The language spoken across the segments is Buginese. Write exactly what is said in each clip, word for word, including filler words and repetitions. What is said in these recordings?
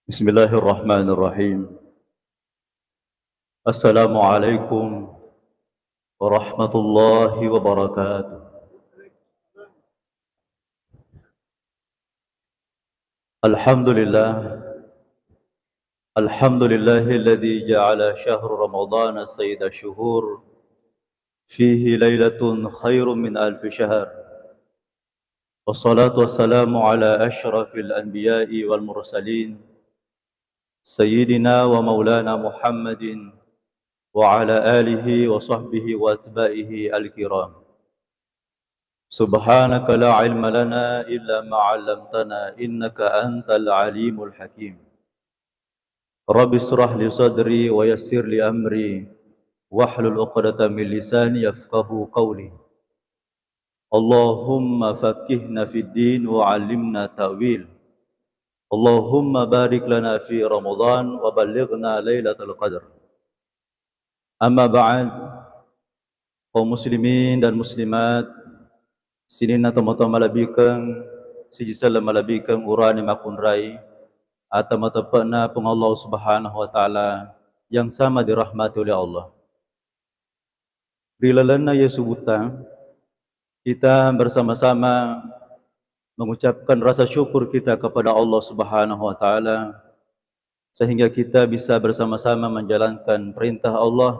Bismillahirrahmanirrahim. Assalamualaikum warahmatullahi wabarakatuh. Alhamdulillah. Alhamdulillahilladzi ja'ala syahra Ramadana sayyida syuhur, fihi lailatun khairun min alfi syahr. Wassalatu wassalamu ala asyrafil anbiya'i wal mursalin, sayyidina wa maulana Muhammadin wa ala alihi wa sahbihi wa atba'ihi al-kiram. Subhanaka la ilma lana illa ma 'allamtana innaka antal alimul hakim. Rabbi israh li sadri wa yassir li amri wahlul 'uqdatam min lisani yafqahu qawli. Allahumma faqqihna fid din wa 'allimna ta'wil. Allahumma barik lana fi Ramadan wa ballighna lailatal qadr. Amma ba'd, kaum muslimin dan muslimat, sininna tomatoa malebbi'keng, sijiselleng malebbi'keng urane makkunrai, ata mateppe'na Puang Allah Subhanahu wa Ta'ala yang sama dirahmati oleh Allah. Ri lalenna iye subutta, kita bersama-sama mengucapkan rasa syukur kita kepada Allah Subhanahu wa Ta'ala, sehingga kita bisa bersama-sama menjalankan perintah Allah,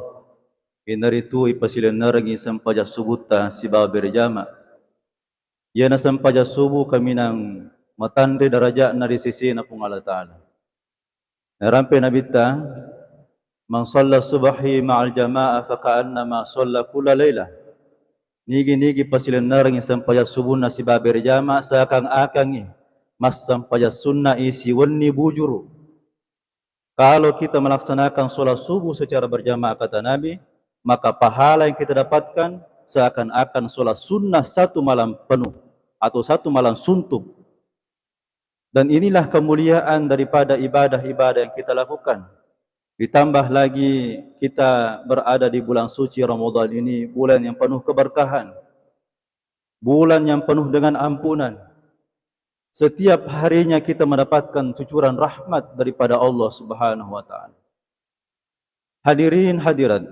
iyanaritu ipasilennerengngi sempajang subutta sibawa berjama. Iyana sempajang subuh kaminang matanre daraja'na ri sesena Puang Allah Ta'ala. Narampe Nabitta, "Man shalla subhi ma'al jama'ah faka'annama shalla kulla lailah." Nigi-nigi pasilennerengngi sempajang subuhna sibawa berjama, seakan-akangngi massempajang sunna'i siwenni bujuru. Kalau kita melaksanakan sholat subuh secara berjamaah, kata Nabi, maka pahala yang kita dapatkan seakan-akan sholat sunnah satu malam penuh atau satu malam suntuk. Dan inilah kemuliaan daripada ibadah-ibadah yang kita lakukan. Ditambah lagi kita berada di bulan suci Ramadan ini, bulan yang penuh keberkahan, bulan yang penuh dengan ampunan. Setiap harinya kita mendapatkan cucuran rahmat daripada Allah Subhanahu wa Ta'ala. Hadirin hadirat,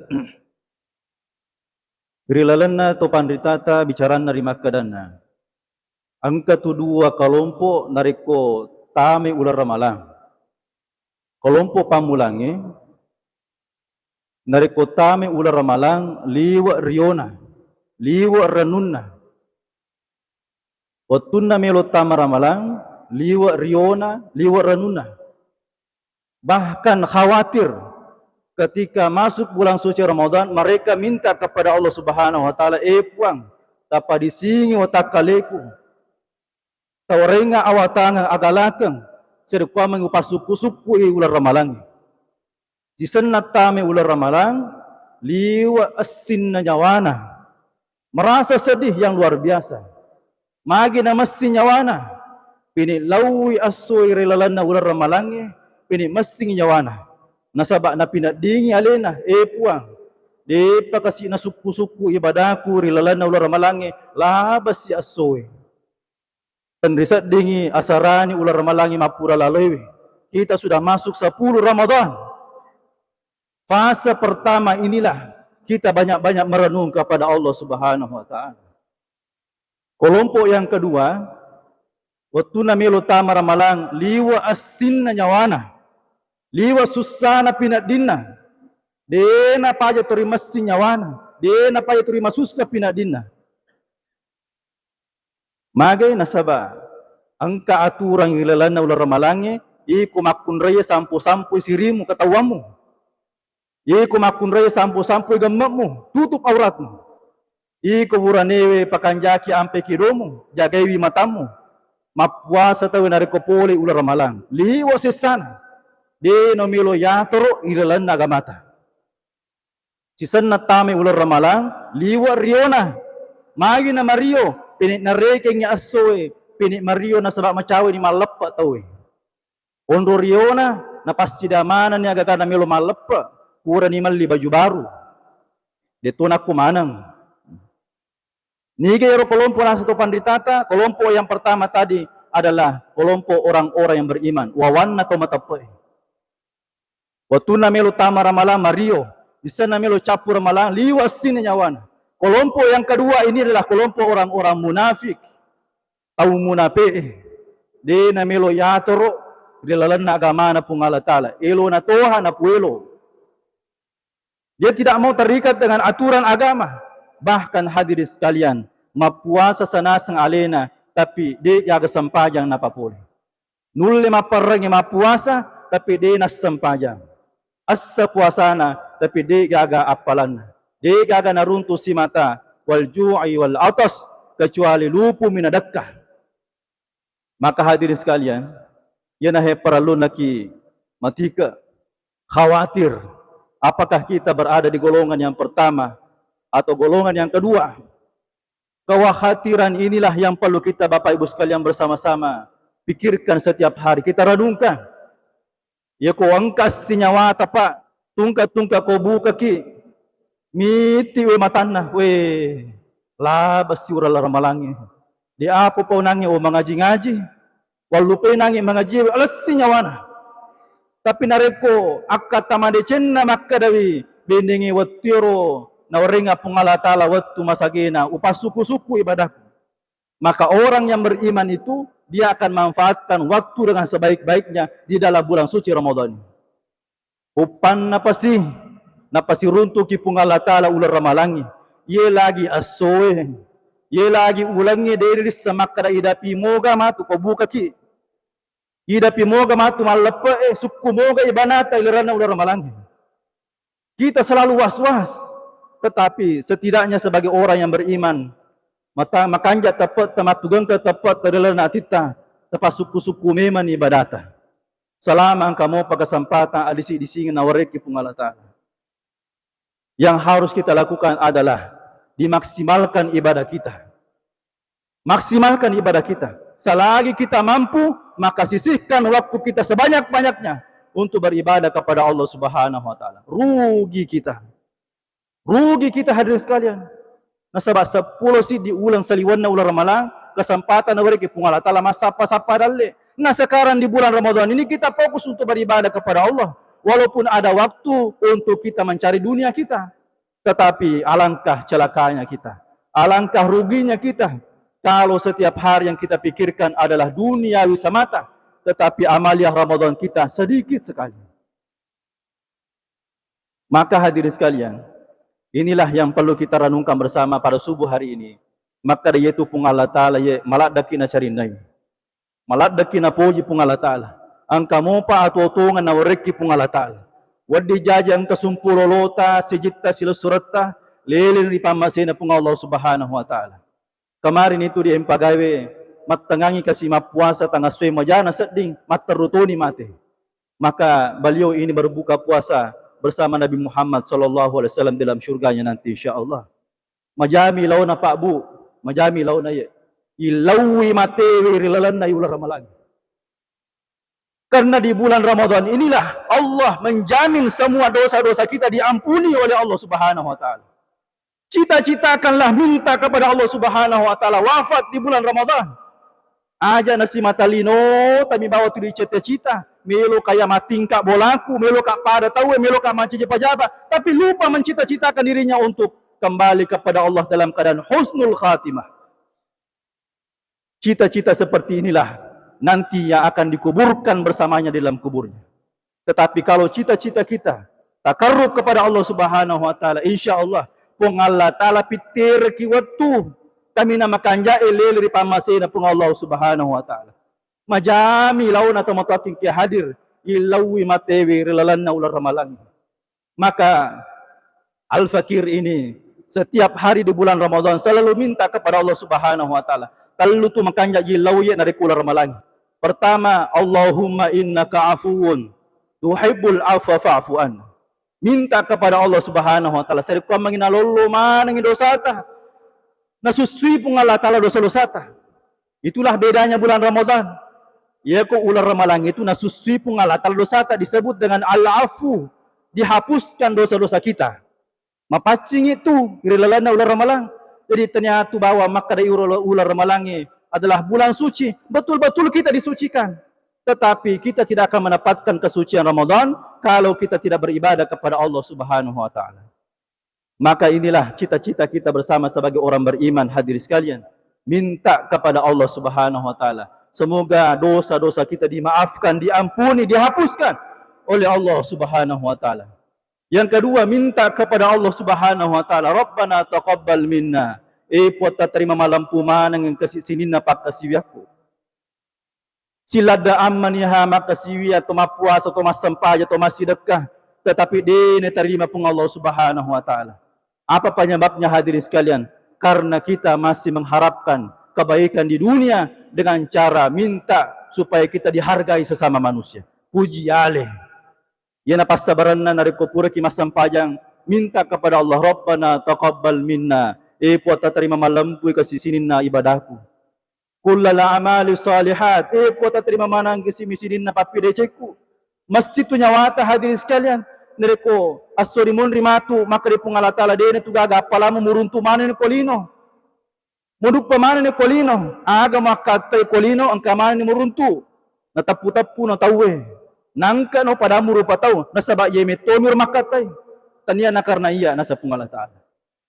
ri lalenna to panritata bicaranna ri makkedanna, engka tu dua kelompok narekko tame uleng ramalang. Kelompok pammulangnge, narekko tame uleng ramalang, liwe' riona, liwe' renunna. Wettunna melo tama ramalang, liwe' riona, liwe' renunna. Bahkan khawatir ketika masuk bulan suci Ramadan, mereka minta kepada Allah Subhanahu wa Ta'ala, "Eh Puang, tapadisingi watakkaleku, taorenga awatangeng agalakeng, sedekuameng upassukku-sukkui uleng ramalangnge." Sisenna tame uleng ramalang, liwe' essinna nyawana. Merasa sedih yang luar biasa. Magi namessing nyawana. Pini' laui assoi ri lalenna uleng ramalangnge, pini' messing nyawana. Nasaba' napineddingi alena, "Eh Puang, de'pa kasi' nasukku-sukku ibadaku ri lalenna uleng ramalangnge, labasi assoe." Tenriseddingi asarani uleng ramalangnge mappura laloiwe. Kita sudah masuk sepuluh Ramadan. Fase pertama inilah kita banyak-banyak merenung kepada Allah Subhanahu wa Ta'ala. Kelompok yang kedua, wettunna melo tama ramalang, liwe' essinna nyawana, liwe' sussana pineddinna, de' napaja tori messing nyawana, de' napaja tori masussa pineddinna. Magai nasaba' engka aturang ri lalenna uleng ramalangnge, iko makkunraie sampo-sampoi sirimu, katauammu. Iko makkunraie sampo-sampoi gemme'mu, tutup auratmu. Iko buranewe pakanjaki ampe kedomu, jagaiwi matammu. Mappuasa tauwe narekko pole uleng ramalang, liwe' sessana. De' nomelo yatoro' ri lalenna agamata. Sisenna tame uleng ramalang, liwe' riona. Magi namario, pini' narekengngi assoe, pini' mario nasaba' macaweni malleppe' tauwe. Onro riona, napassidamanenni aga-aga namelo malleppe', purani melli baju baru. De'to nakko maneng. Niga ero kelompok naseng to panritata? Kelompok yang pertama tadi, adalah kelompok orang-orang yang beriman. Wawanna tau mateppe'e. Wettunna melo tama ramalang mario, disenna melo cappu ramalang liwa' essinna nyawana. Kelompok yang kedua ini adalah kelompok orang-orang munafik. Tau munape'e. De' namelo yatoro ri lalenna agamana Puang Allah Ta'ala. Elona toha napuelo. Dia tidak mau terikat dengan aturan agama. Bahkan hadirin sekalian, mappuasa sanaseng alena, tapi de' gaga sempajang napapole. Nulle mapparengngi mappuasa, tapi de' nassempajang. Essa puasana, tapi de' gaga appalanna. De' gaga naruntu' simata, wal ju'i wal atas, kecuali lupumi nadekka. Maka hadirin sekalian, iyanahe parellunnaki matike, khawatir, apakah kita berada di golongan yang pertama atau golongan yang kedua? Kekhawatiran inilah yang perlu kita, Bapak Ibu sekalian, bersama-sama pikirkan setiap hari, kita renungkan. Iya ko engka sinyawata, Pak, tungka-tungka ko bukaki, miti we matanna, we, laba si ura ramalangnge. De' apa paunangnge, o mangaji-ngaji, wallupai nangnge mangaji, we, alessi nyawana. Tapi narekko akkata madecenna makkedawi, bennengnge wettuero nawerengnga Puang Allah Ta'ala wettu masagena, upassuku-suku ibadahku. Maka orang yang beriman itu, dia akan manfaatkan waktu dengan sebaik-baiknya di dalam bulan suci Ramadan ini. Uppanna pasi, napasiruntuki Puang Allah Ta'ala uleng ramalangnge. Iye lagi essoe, iye lagi ulengnge, de' risseng makkeda idapi moga matu ko bukaki. Idapi moga matu malleppe'e, sukku moga ibanata ilalenna uleng ramalangnge. Kita selalu was-was, tetapi setidaknya sebagai orang yang beriman, mata-, makanja' teppe'ta, mattugengka teppe'ta ri lalenna atitta, tapassukku-sukku memanni ibadata. Selama engka mopa kesempatan, adisi-disingeng nawerekki Puang Allah Ta'ala. Yang harus kita lakukan adalah dimaksimalkan ibadah kita. Maksimalkan ibadah kita. Selagi kita mampu, maka sisihkan waktu kita sebanyak-banyaknya untuk beribadah kepada Allah Subhanahu wa Ta'ala. Rugi kita. Rugi kita, hadirin sekalian. Nasaba seppulo siddi uleng saliwenna uleng ramalang, kesempatan nawerekki Puang Allah Ta'ala massappa-sappa dalle. Nah, sekarang di bulan Ramadan ini kita fokus untuk beribadah kepada Allah. Walaupun ada waktu untuk kita mencari dunia kita. Tetapi alangkah celakanya kita, alangkah ruginya kita kalau setiap hari yang kita pikirkan adalah duniawi semata, tetapi amaliah Ramadan kita sedikit sekali. Maka hadirin sekalian, inilah yang perlu kita renungkan bersama pada subuh hari ini. Maka yaitu Puang Allah Ta'ala ye maladdaki nacarinnai. Maladdaki napoji Puang Allah Ta'ala. Engka mopa atuo-tuongeng nawerekki Puang Allah Ta'ala. Wedding jaji engka sumpu lolota, sijitta, silessuretta, leleng ri pammasena Puang Allah Subhanahu wa Ta'ala. Kemarin itu di Empagawe, mattengngangi kasi mappuasa tangassoe majana sedding, matteru toni mate. Maka beliau ini berbuka puasa bersama Nabi Muhammad sallallahu alaihi wasallam dalam syurganya nanti, insya Allah. Majami laona, Pak, Bu, majami laona ye. Illauwi matewe ri lalenna uleng ramalang. Karena di bulan Ramadan inilah Allah menjamin semua dosa-dosa kita diampuni oleh Allah Subhanahu wa Ta'ala. Cita-citakanlah, minta kepada Allah Subhanahu wa Ta'ala wafat di bulan Ramadan. Aja nasimata lino tami bawa tu dicita-cita, melo kaya matingka bolaku, melo ka pada tauwe, melo ka mancaji pejabat, tapi lupa mencita-citakan dirinya untuk kembali kepada Allah dalam keadaan husnul khatimah. Cita-cita seperti inilah nanti yang akan dikuburkan bersamanya di dalam kuburnya. Tetapi kalau cita-cita kita takarrub kepada Allah Subhanahu wa Ta'ala, insya Allah Puang Allah Ta'ala pittereki wettu kami na makanja'e lele ri pammasena Puang Allah Subhanahu wa Ta'ala. Majami laona tomatoakkingke hadir, illauwi matewe ri lalenna uleng ramalang. Maka Al-Fakir ini setiap hari di bulan Ramadan selalu minta kepada Allah Subhanahu wa Ta'ala. Tellu tu makanjaji lauye narekko uleng ramalang. Pertama, Allahumma innaka afuwun tuhibbul afwa fa'fu anna. Minta kepada Allah Subhanahu wa Ta'ala. Sarekkuammengi nalollo manengi dosata, nasussui Puang Allah Ta'ala dosa-dosata. Itulah bedanya bulan Ramadan. Iyako uleng ramalang itu nasussui Puang Allah Ta'ala dosata, disebut dengan Al-Afu, dihapuskan dosa-dosa kita. Mapaccing itu ri lalenna uleng ramalang. Jadi tania tu bawa makkeda iro uleng ramalangnge, adalah bulan suci, betul-betul kita disucikan. Tetapi kita tidak akan mendapatkan kesucian Ramadan kalau kita tidak beribadah kepada Allah Subhanahu wa Ta'ala. Maka inilah cita-cita kita bersama sebagai orang beriman, hadirin sekalian. Minta kepada Allah Subhanahu wa Ta'ala, semoga dosa-dosa kita dimaafkan, diampuni, dihapuskan oleh Allah Subhanahu wa Ta'ala. Yang kedua, minta kepada Allah Subhanahu wa Ta'ala, "Rabbana taqabbal minna." Eh, Puatta, terima malempu maneng kasi-, sininna pakkasiwiakku. Siladda ammaniha makkasiwia to mappuasa, to massempajang, to massidekka, tetapi de' natarima Puang Allah Subhanahu wa Ta'ala. Apa penyebabnya, hadirin sekalian? Karena kita masih mengharapkan kebaikan di dunia dengan cara minta supaya kita dihargai sesama manusia. Puji ale. Iyana passabarenna narekko puraki massempajang, minta kepada Allah, "Rabbana taqabbal minna." Eh, Puatta, terima malempui kasi sininna ibadahku. "Kullal a'mali shalihat." Eh, Puatta, terima maneng kasi mi sininna pappidecekku. Messitu nyawata, hadirin sekalian. Narekko esso ri munri matu, makkeda Puang Allah Ta'ala, "De' natu gaga appalamu, muruntu manenni ko lino." Muduppa manenni ko lino, aga makkattai ko lino, engka manenni muruntu. Nateppu-teppu na tauwe. Nangka no padamu rupa tau, nasaba iye mettomi ro makkattai. Tania na karena iya, naseng Puang Allah Ta'ala.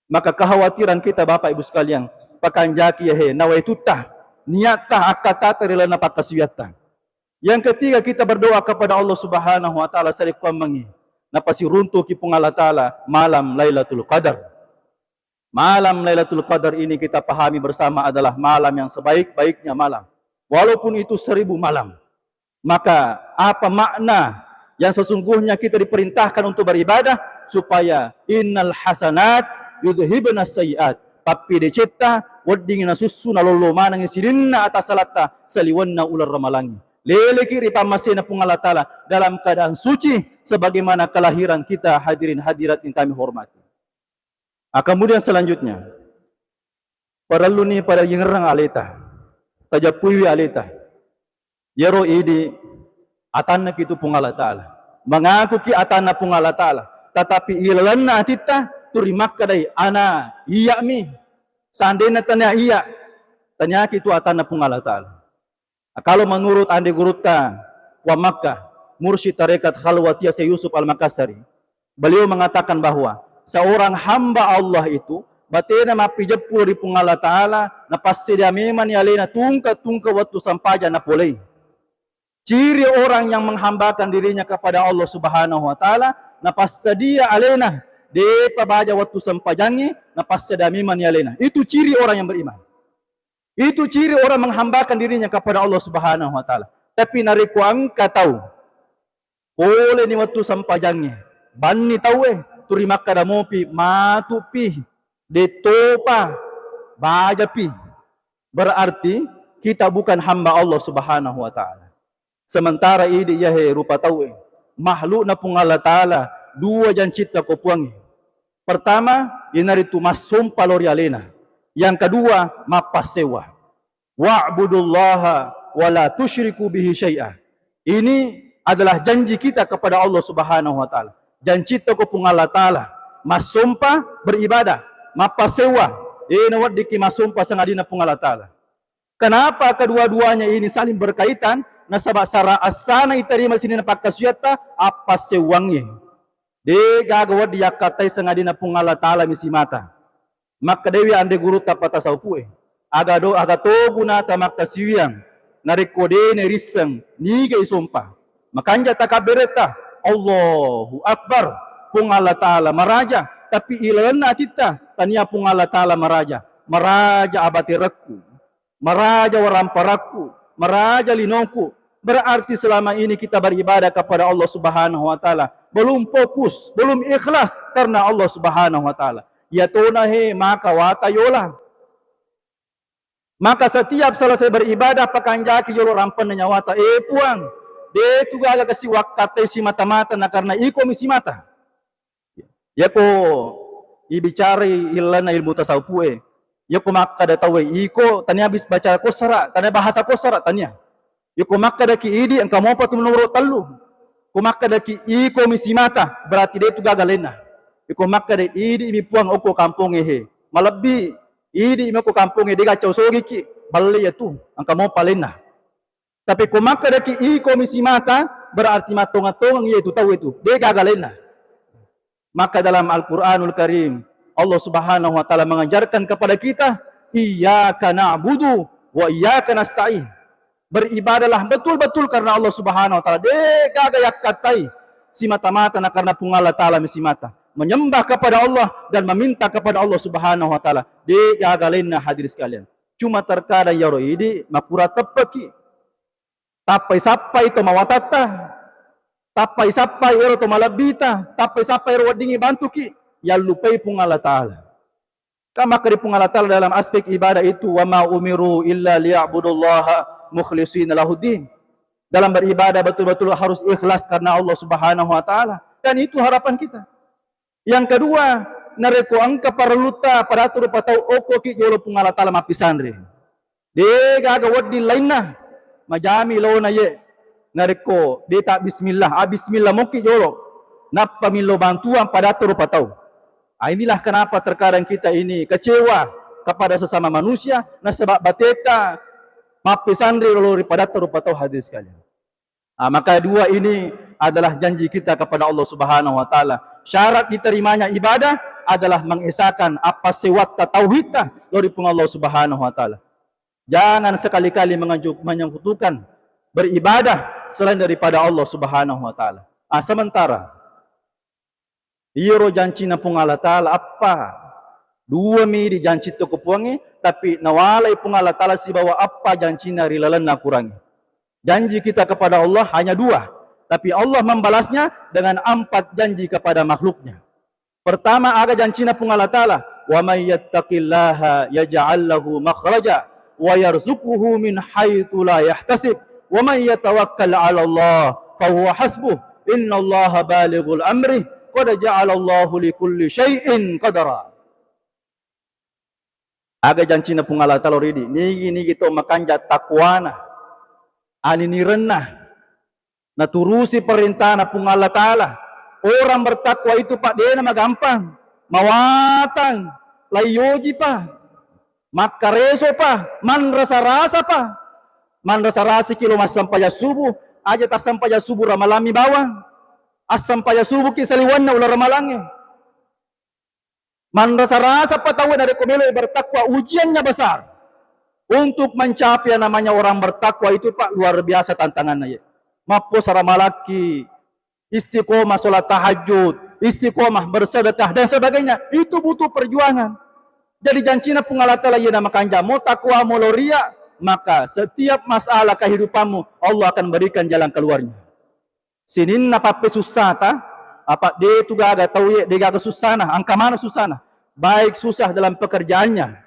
Maka kekhawatiran kita, Bapak Ibu sekalian, pakanjaki yahe, nawaitutta, niatta, akkatata ri lalenna pakkasiwiatta. Yang ketiga, kita berdoa kepada Allah Subhanahu wa Ta'ala sarekkuammengngi napasiruntuki Puang Allah Ta'ala malam Lailatul Qadar. Malam Lailatul Qadar ini kita pahami bersama adalah malam yang sebaik-baiknya malam, walaupun itu seribu malam. Maka apa makna yang sesungguhnya kita diperintahkan untuk beribadah? Supaya, "Innal hasanat yudhibna sayyiat." Pappidecetta weddingngi nasussu, nalollo manengngi sininna atasalatta saliwenna uleng ramalangnge. Leleki ri pammasena Puang Allah Ta'ala dalam keadaan suci sebagaimana kelahiran kita, hadirin hadirat yang kami hormati. Ah, kemudian selanjutnya, parelluni pada yengerang aleta, tajappuiwi aleta. Yero idi atanna kitu Puang Allah Ta'ala. Mengaku ki atanna Puang Allah Ta'ala, tetapi ilalenna atitta turi makkedai, "Ana, iya'mi." Seandainya tania iya, taniaki tu atanna Puang Allah Ta'ala. Nah, kalau menurut Ande Gurutta Puang Makkah, Mursyid Tarekat Khalwatiyah Syekh Yusuf Al-Makassari, beliau mengatakan bahwa seorang hamba Allah itu batena mappijeppu ri Puang Allah Ta'ala, napassedia memang ni alena tungke-tungke wettu sempajang napolei. Ciri orang yang menghambakan dirinya kepada Allah Subhanahu wa Ta'ala, napassedia alena, depa baja wettu sempajangnge, napassedia memang ni alena. Itu ciri orang yang beriman. Itu ciri orang menghambakan dirinya kepada Allah Subhanahu wa Ta'ala. Tapi narekko engka tau, poleni wettu sempajangnge, banni tauwe, turi makkeda mopi, matupi, dettopa, bajapi. Berarti kita bukan hamba Allah Subhanahu wa Ta'ala. Sementara idi iyahe rupa tauwe, makhlukna Puang Allah Ta'ala, dua jancitta ko Puangnge. Pertama, iyanaritu massompa lao ri alena. Yang kedua, mappassewwa. "Wa'budullaha wa la tusyriku bihi syai'a." Ini adalah janji kita kepada Allah Subhanahu wa Ta'ala. Jancitta ko Puang Allah Ta'ala, massompa, beribadah, mappassewwa. Eh, naweddikki massompa sangadinna Puang Allah Ta'ala. Kenapa kedua-duanya ini saling berkaitan? Nasaba sara assana itarima sininna pakkasiwiatta, appassewwangnge. De gaga wedding yakkattai sangadinna Puang Allah Ta'ala mi simata. Makkedaiwi Ande Gurutta patasawufu'e, aga do, aga to gunata makkasiwiang narekko de nairisseng niga isompa. Makanja takabberetta, Allahu Akbar, Puang Allah Ta'ala maraja, tapi ilalenna atitta tania Puang Allah Ta'ala maraja. Maraja abaterekku, maraja waramparakku, maraja linoku. Berarti selama ini kita beribadah kepada Allah Subhanahu wa Ta'ala belum fokus, belum ikhlas karena Allah Subhanahu wa Ta'ala. Iyatona he maka wata yola. Maka setiap selesai beribadah, pakanjaki yolo rampenna nyawata, "Eh Puang, de tu gaga kasi wakkattai simata-mata na karena iko mi simata." Yako ibicarai illanna ilmu tasawufu'e, yako makkada tauwe iko, tania bis baca kosara, tania bahasa kosara, tania. Yako makkadaki idi, engka mopa tu nomoro tellu. Ko makkadaki iko mi simata, berarti de tu gaga lainna. Yako makkada idi mi Puang okko kampongnge he, malebbi idi mi okko kampongnge de gaga cau sogiki. balle iya tu, engka mopa lainna. Tapi ko makkedaki iko mi simata, berarti mattonga-tongang iya tu tau itu. De' gaga lainna. Maka dalam Al-Quranul Karim, Allah Subhanahu wa Ta'ala mengajarkan kepada kita, "Iyyaka na'budu wa iyyaka nasta'in." Beribadahlah betul-betul karena Allah Subhanahu wa Ta'ala. De' gaga yakkattai simata-mata na karena Puang Allah Ta'ala mi simata. Menyembah kepada Allah dan meminta kepada Allah Subhanahu wa Ta'ala. De' gaga lainna, hadirin sekalian. Cuma terkadang iyaro idi makura teppeki. Tappai sappai to mawatatta, tappai sappai ero to malebbita, tappai sappai ero weddingngi bantuki, yallupai Puang Allah Ta'ala. Kan makkeda Puang Allah Ta'ala dalam aspek ibadah itu, "Wa ma umiru illa liya'budullaha mukhlishina lahuddin." Dalam beribadah betul-betul harus ikhlas karena Allah Subhanahu wa Ta'ala. Dan itu harapan kita. Yang kedua, narekko engka parellutta pada attu rupa tau, okkoki jolo Puang Allah Ta'ala mappisanre. De' gaga wedding lainna, majami lona ye. Narekko de' ta bismillah, ah, bismillah moki jolo. Nappa millau bantuan pada attu rupa tau. Ah, inilah kenapa terkadang kita ini kecewa kepada sesama manusia, nasaba bateta mappisanre lolo ri pada attu rupa tau, hadirin sekalian. Ah, maka dua ini adalah janji kita kepada Allah Subhanahu wa Ta'ala. Syarat diterimanya ibadah adalah mengesahkan appassewatta, tauhidta lao ri Puang Allah Subhanahu wa Ta'ala. Jangan sekali-kali menganju-, menyekutukan beribadah selain daripada Allah Subhanahu wa Ta'ala. Ah, sementara iyaro jancina Puang Allah Ta'ala, appa? Dua mi idi janci to ko Puangnge, tapi nawalai Puang Allah Ta'ala sibawa appa jancina ri lalenna Kurangnge. Janji kita kepada Allah hanya dua, tapi Allah membalasnya dengan empat janji kepada makhluknya. Pertama, aga jancina Puang Allah Ta'ala, "Wa may yattaqillaha yaj'al lahu makhraja wa yarzuqhu min haitsu la yahtasib, wa may yatawakkal 'ala Allah fa huwa hasbuh, innallaha balighul amrih, qad ja'alallahu likulli syai'in qadra." Aga jancina Puang Allah Ta'ala ridi, nigi-nigi to makanja takwana, aninirenna, naturusi perintana Puang Allah Ta'ala. Orang bertakwa itu, Pak, dena magampang. Mawatang, laioji, Pak. Makkareso, Pak. Manrasa-rasa, Pak. Manrasa-rasa ki lo massampajang subuh, aja tassampajang subuh ramalammi bawang. Assampajang subuh ki saliwanna uleng ramalangnge. Manrasa-rasa pa tauwe narekko melo bertakwa, ujiannya besar. Untuk mencapai yang namanya orang bertakwa itu, Pak, luar biasa tantangannya, ya. Mappuasa ramalakki, istiqomah sholat tahajud, istiqomah bersedekah dan sebagainya. Itu butuh perjuangan. Jadi jancina Puang Allah Ta'ala iya namakanja mo takwa mo loria, maka setiap masalah kehidupanmu Allah akan berikan jalan keluarnya. Sininna pappesussata, apa de tu gaga tau ye de gaga sussana, engka maneng sussana. Baik susah dalam pekerjaannya,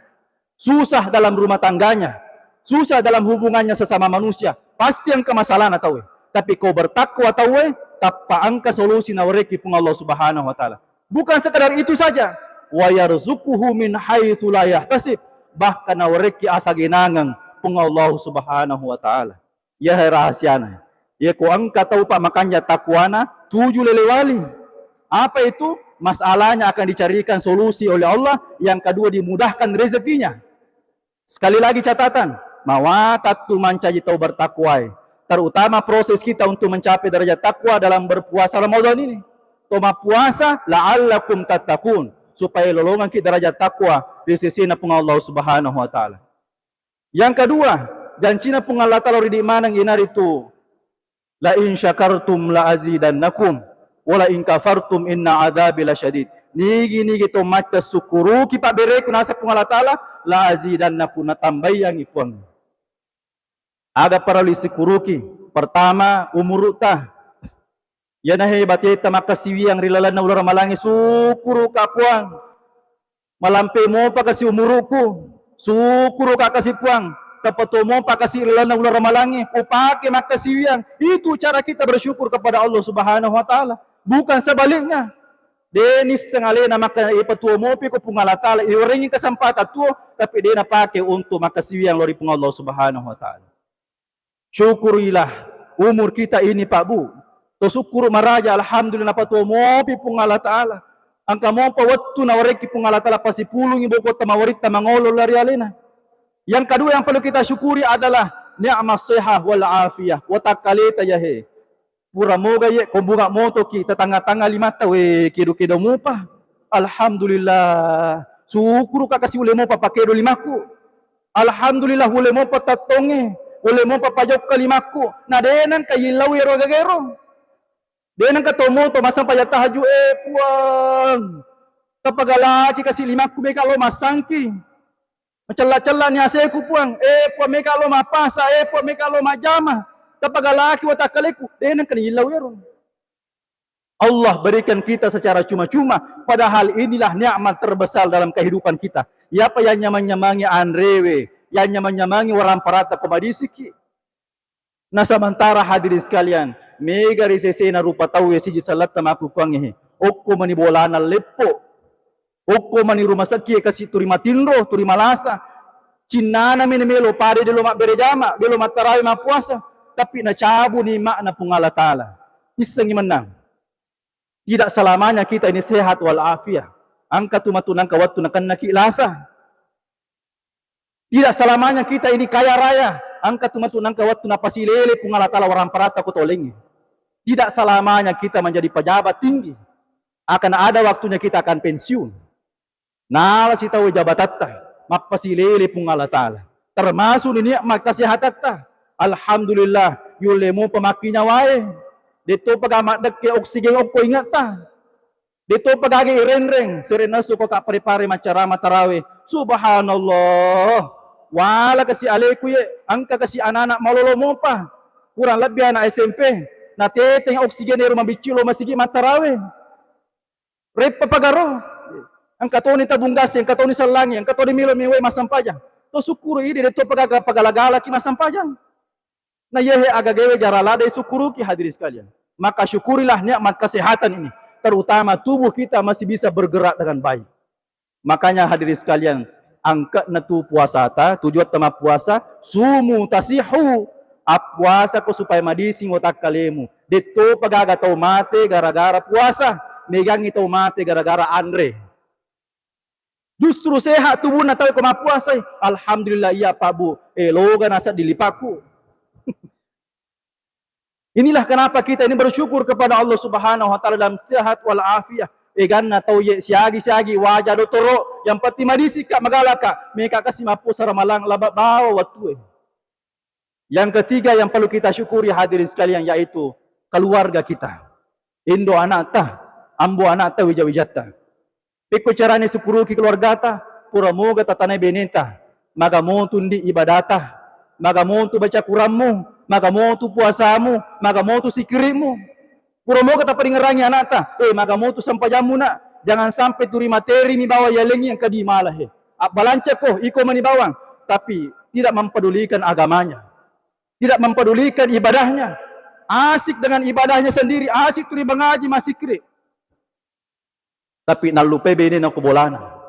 susah dalam rumah tangganya, susah dalam hubungannya sesama manusia, pasti engka masalahna tauwe. Tapi ko bertakwa tauwe, tappa engka solusi nawerekki Puang Allah Subhanahu wa Ta'ala. Bukan sekadar itu saja, wa yarzuquhu min haitsu la yahtasib, bahkan nawerekki asagenangeng Puang Allah Subhanahu wa Ta'ala. Iyahe rahasiana. Iya ko engka tau pa makanja takwana, tuju lele wali. Apa itu? Masalahnya akan dicarikan solusi oleh Allah. Yang kedua, dimudahkan rezekinya. Sekali lagi catatan, mawatang tu mancaji tau bertakwae. Terutama proses kita untuk mencapai derajat takwa dalam berpuasa Ramadan ini. To mappuasa, la'allakum tattaqun, supaya lolongengki derajat takwa ri sesena Puang Allah Subhanahu wa Ta'ala. Yang kedua, jancina Puang Allah Ta'ala ridi maneng, inaritu, "La in syakartum la azidannakum, wa la in kafartum inna adzabi lasyadid." Nigi-nigi to macca sukkuruki pabbereku, naseng Puang Allah Ta'ala, "La azidannakum," natambaiyangi Puang. Aga parellu isukkuruki? Pertama, umuru'ta. Iyana he bateta makkasiwiang ri lalenna uleng ramalangnge, sukkuruka Puang. Malampe mopa kasi umuruku, sukkuruka kasi Puang. Tapatuo mopa kasi ri lalenna uleng ramalangnge, upake makkasiwiang. Itu cara kita bersyukur kepada Allah Subhanahu wa Ta'ala. Bukan sebaliknya. De nisseng alena makkeda ipatuo mopi ko Puang Allah Ta'ala, iwerengngi kesempatan tuo, tapi de napake untuk makkasiwiang lao ri Puang Allah Subhanahu wa Ta'ala. Syukurilah umur kita ini, Pak Bu. To sukkuru maraja, alhamdulillah, napatuo mopi Puang Allah Ta'ala. Engka mopa wettu nawerekki Puang Allah Ta'ala pasipulungi bokotta mawaritta mangolo lao ri alena. Yang kedua yang perlu kita syukuri adalah ni'mas sihah wal afiyah. Watakkaleta yahe. Pura moga ye ko bunga motoki tetangga-tangga limatta, we, kedo-kedo mopa. Alhamdulillah. Syukuruka kasi ulle mopa pakedo limakku. Alhamdulillah, ulle mopa tattonge, ulle mopa pajokka limakku. Na de nengka yillau ero gagero. De nengka to moto massempajang tahajud, eh, Puang, tapagalaki kasi limakku, mega lo massangki. Macella-cella ni aseku, Puang. Eh, Puang, mega lo mappasa. Eh, Puang, mega lo majjama. Tapagalaki watakkaleku. De nengka ni yillau ero. Allah berikan kita secara cuma-cuma, padahal inilah nikmat terbesar dalam kehidupan kita. Yapa yang nyamang-nyamangi anrewe, yang nyamang-nyamangi waramparatta ko madisiki. Nah, sementara hadirin sekalian, mega ri sesena rupa tauwe siji selletta makkukuangnge, okko mani bolana leppo. Okko mani rumah sakit kasi turi matinro, turi malasa. Cinnana meni melo pada delo mabbere jama, delo mattarawe mappuasa, tapi nacabu nikmatna Puang Allah Taala. Issengi mennang. Tidak selamanya kita ini sehat wal afiat. Engka tu matu nengka wettu nakennaki lasa. Tidak selamanya kita ini kaya raya. Engka tu matu nengka wettu napasilele Puang Allah Taala waramparatta ko tolengnge. Tidak selamanya kita menjadi pejabat tinggi. Akan ada waktunya kita akan pensiun. Nala sitaue jabatatta, mappasilele Puang Allah Taala. Termasuk ni nikmat kesehatatta. Alhamdulillah, yulle mopa makkinyawae. Dettopa ga maddekke oksigen okko ingetta. Dettopa gage irenreng, serenna suko ka pare-pare maccarama tarawe. Subhanallah. Wala kasi aleku ye, engka kasi anak-anak malolo mopa. Kurang lebih anak S M P. Nateteng oksigen ero mabicci lo masigi mattarawe. Reppa pagaro. Engka toni tabung gas, engka toni sellangi, engka toni melo mewai massampajang. To syukuri idi detto pagaga-, pagala-galaki massampajang. Na yehe agagawe jara lada sukkuruki, hadirin sekalian. Maka syukurilah nikmat kesehatan ini, terutama tubuh kita masih bisa bergerak dengan baik. Makanya hadirin sekalian, angke'na tu puasata, tujuatta mappuasa, sumu tasihu, appuasa ko supaya madising watakkalemu. Dettopa gaga tau mate gara-gara puasa, megangngi tau mate gara-gara anre. Justru sehat tubunna tau ko mappuasai. Alhamdulillah, iya Pak Bu, eh, loga nasa dilipakku. Inilah kenapa kita ini bersyukur kepada Allah Subhanahu wa Ta'ala dalam sehat wal afiat. Eganna tau ye siagi-siagi waja dotoro, yang penting madisika magalaka, meka kasi mappuasa Ramalang laba bawa wattue. Yang ketiga yang perlu kita syukuri, hadirin sekalian, yaitu keluarga kita. Indo anakta, ambo anakta, wija-wijatta. Pekko carane sukkuruki keluargata, pura moga tatanai beneta, maga motu ndi ibadata, maga motu baca Quranmu, maga motu puasamu, maga motu sikirimu. Pura moga taparingerangi anakta, eh, maga motu sempajammu, Nak. Jangan sampai turi materi mi bawang yalengi yang kadi malah, eh. Abbalancako, iko mani bawang, tapi tidak mempedulikan agamanya. Tidak mempedulikan ibadahnya. Asik dengan ibadahnya sendiri, asik turi mengaji, masikri. Tapi nallupai benena ko bolana.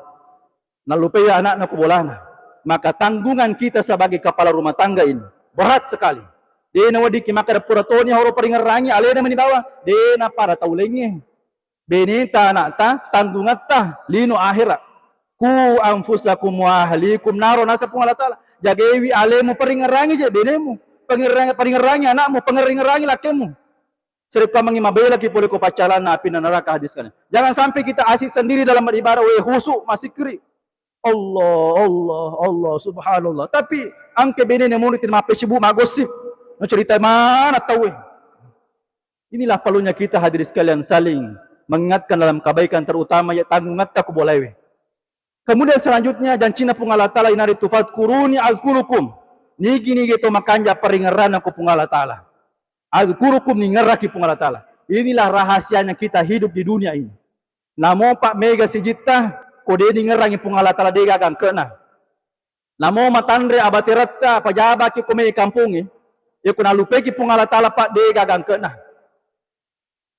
Nallupai anakna ko bolana. Maka tanggungan kita sebagai kepala rumah tangga ini berat sekali. De naweddingki makkeda pura toni horo paringerangi alena mani bawang. De napada tau laingnge. Beneta, anakta, tanggungatta lino akhirat. Ku anfusakum wa ahlikum naro, nasa Puang Allah Taala. Jagaiwi alemu, paringerangi je benemu. Pangerang-, paringerangi anakmu, pangerang-, paringerangi lakkemu. Serekkuammengngi mabelaki pole ko paccalanna api neraka, hadis kan. Jangan sampai kita asik sendiri dalam beribadah, we khusyuk, masikri. Allah, Allah, Allah, subhanallah. Tapi engka benena moni tena mappesibuk, maggosip. Nacerita mana tauwe. Inilah perlunya kita, hadirin sekalian, saling mengingatkan dalam kebaikan, terutama ya tanggungatta ku bolaewe. Kemudian selanjutnya, jancina Puang Allah Taala inaritu, "Fadkuruni azkurukum." Nigi-nigi to makanja paringerranna ko Puang Allah Taala. Azkurukum, ningerraki Puang Allah Taala. Inilah rahasianya kita hidup di dunia ini. Namo pa mega sijitta, ko de ningerrangi Puang Allah Taala, de gaga angkena. Namo matanre abateretta, pajabaki ko mai kampongnge, yako nalupeki Puang Allah Taala, pa de gaga angkena.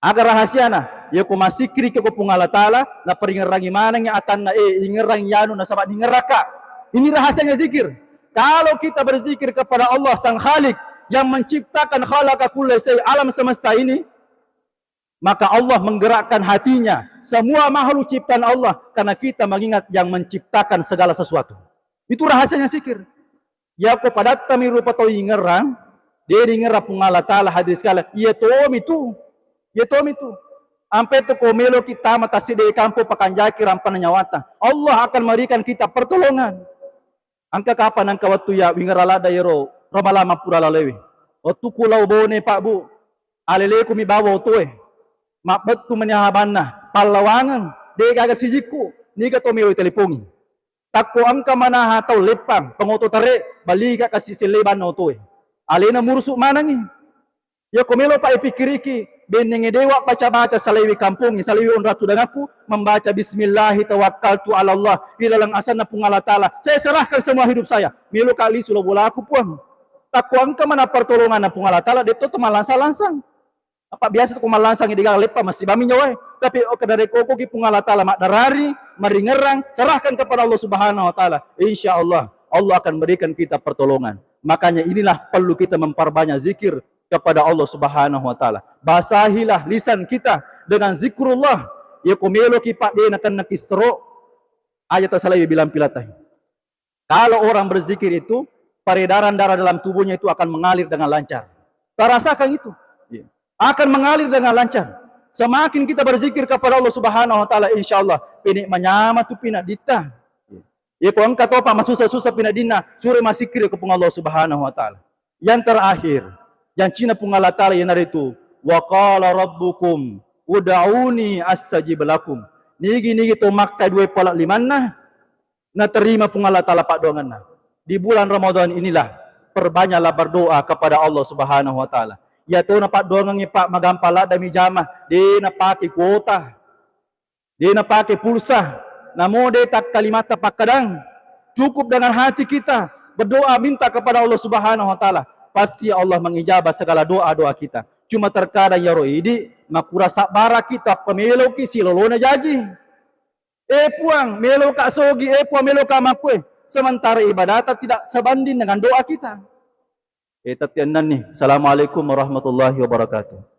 Aga rahasiana? Yako massikkiriki ko Puang Allah Taala, naparingerrangi manengngi atanna, eh, ingerrangi yanu nasaba ningerraka. Ini rahasianya zikir. Kalau kita berzikir kepada Allah, Sang Khalik yang menciptakan, khalaqa kulla syai, alam semesta ini, maka Allah menggerakkan hatinya, semua makhluk ciptaan Allah, karena kita mengingat yang menciptakan segala sesuatu. Itu rahasianya zikir. Yako padattami rupa tau ingerrang, de ingerrang Puang Allah Ta'ala, hadirin sekalian, iya tomi tu. Iya tomi tu. Ampe tu ko meloki tama tassidde kampong pakanjaki rampana nyawata. Allah akan memberikan kita pertolongan. Engka kapang engka wettu ya wingerrang ladda yero Ramalang mappura lalewe. Wettuku lao Bone, Pak, Bu. Aleleku mi bawa otoe. Mabbettu mani ahabanna, pallawangeng, de gaga sijikku, niga to melo telipongi. Takko engka manaha tau leppang, pengoto tare, baliga kasi sellebanna otoe. Alena murusu manengi. Yako melo pa ipikkiriki, bennenge dewa baca-baca salewi kampongi, salewi onrang tudangakku, membaca bismillahi tawakkaltu ala Allah, di dalam asanna Puang Allah Ta'ala. Saya serahkan semua hidup saya. Melo ka lisu lo bolaku, Puang. Takko engka mana pertolonganna Puang Allah Ta'ala, detto to malansang-lansang. Apa biasa tu ko mallansang di gaga leppa masibami nyawae. Tapi oke, dari kokoki Puang Allah Ta'ala maddarari, maringerrang, serahkan kepada Allah Subhanahu wa Ta'ala. Insya Allah, Allah akan berikan kita pertolongan. Makanya inilah perlu kita memperbanyak zikir kepada Allah Subhanahu wa Ta'ala. Basahilah lisan kita dengan zikrullah. Ya ko meloki, Pak, de nakennaki stroke, aja tasalai bilang pilatai. Kalau orang berzikir itu, peredaran darah dalam tubuhnya itu akan mengalir dengan lancar. Tarasakan itu. Iya. Akan mengalir dengan lancar. Semakin kita berzikir kepada Allah Subhanahu wa Ta'ala, insya Allah, pene manyama tu pinadditta. Iya. Iya, ko engka topa masusa-susa pinaddinna, sure masikir ke Puang Allah Subhanahu wa Ta'ala. Yang terakhir, jancina Puang Allah Ta'ala iyanaritu, "Wa qala rabbukum ud'uni astajib lakum." Nigi-nigi to makkai dua pala limanna, naterima Puang Allah Ta'ala paddoangenna. Di bulan Ramadan inilah, perbanyaklah berdoa kepada Allah Subhanahu wa Ta'ala. Iya tona paddoangengnge, Pak, magampang ladda mi jama, de napake kuota. De napake pulsa, namo de takkalimatta pakkadang. Cukup dengan hati kita berdoa, minta kepada Allah Subhanahu wa Ta'ala. Pasti Allah mengijabah segala doa-doa kita. Cuma terkadang iyaro idi, makura sabbaraki, tappa meloki silolona jaji. Eh Puang, meloka sogi, eh Puang, meloka makkue. Sementara ibadata tidak sebanding dengan doa kita. Eh, tatiannanni. Assalamualaikum warahmatullahi wabarakatuh.